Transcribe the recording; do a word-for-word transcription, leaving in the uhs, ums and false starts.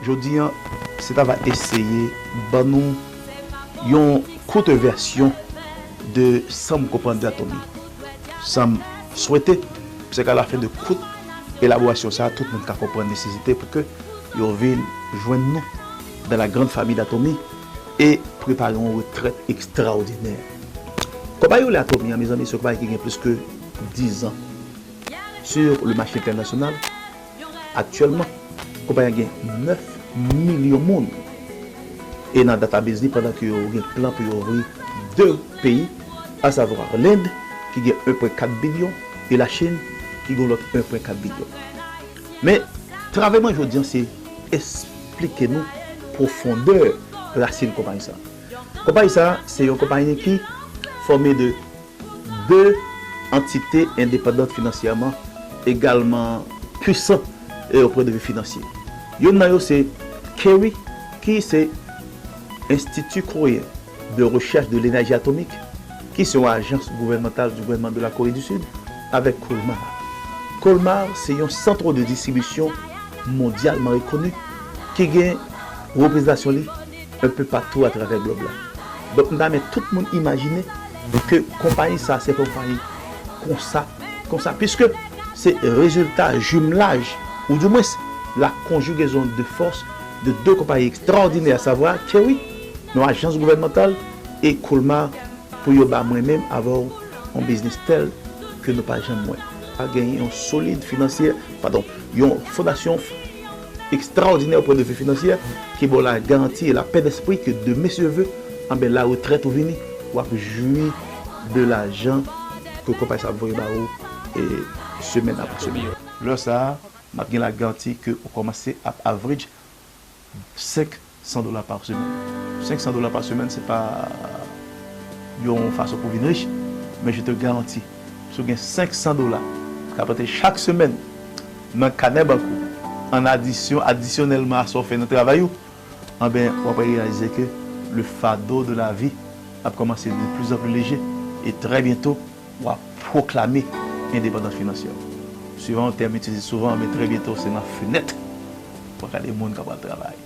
Jodi an, se ta va eseye ban nou yon kout vèsyon de sa m konprann de Atomy. Sa m swete, se k'a la fen de kout elaborasyon sa, tout moun ka konprann nesesite pou ke yo vin jwenn nou dans la grande famille d'Atomy e prepare yon retrèt ekstraòdinè. Konpayi yo le Atomy an, mezanmi, se yon konpayi ki gen plis ke dizan sur le mache entènasyonal. Aktyèlman, konpayi an gen nèf milyon moun. E nan database li, pandan ke yo gen plan pou yo ouvri de peyi, asavwa Lend, ki gen en pwen kat bilyon, e Lachin, ki gen lòt en pwen kat bilyon. Men, travay mwen jodi an, se esplike nou pwofondè rasin konpayi sa. Konpayi sa, se yon konpayi ki fòme de de antite endepandant finansyèman, egalman pwisan e o pwen de vi finansye. Youn nan yo se KERI, ki se Institut Coréen de Recherche de l'Énergie Atomique, ki se yon ajans gouvènmantal du gouvernement de la Corée du Sud, avèk Colmar. Colmar se yon centre de distribution mondyalman rekoni ki gen reprezantasyon li un peu partout atravè globe la. Donk, m ta renmen tout moun imajine ke konpayi sa se konpayi konsa, konsa, puisque se résultat jumelage, ou du moins la conjugaison de force de deux compagnies extraordinaires, à savoir KERI, yon ajans gouvènmantal, e Colmar, pou yo ba mwen menm avè w yon biznis tèl ke nou pa janm wè. Pa gen yon solid finansyè, padon, yon fondasyon ekstraòdinè o pwen de vi finansyè ki ba w la garanti e la pè dèspri ke demen si Dye vle, anben la retrèt ou vini, w ap jwi de lajan ke konpayi sa ap voye ba ou e semèn apre semèn. Lè sa a, m ap gen la garanti ke ou kòmanse ap average senk san dola pa semèn. Senk san dola pa semèn, se pa yon fason pou vin rich, men je te garanti, si w gen senk san dola k ap rantre chak semèn nan kanè bank ou, an adisyon, adisyonèlman a sa w fè nan travay ou, anben, w ap reyalize ke le fardeau de la vie ap kòmanse de plus en plus léger, e trè byento, w ap pwoklame endepandans finansyè w. Suivan yon tèm itilize souvan, men trè byento, se nan fenèt w ap gade moun k ap al travay.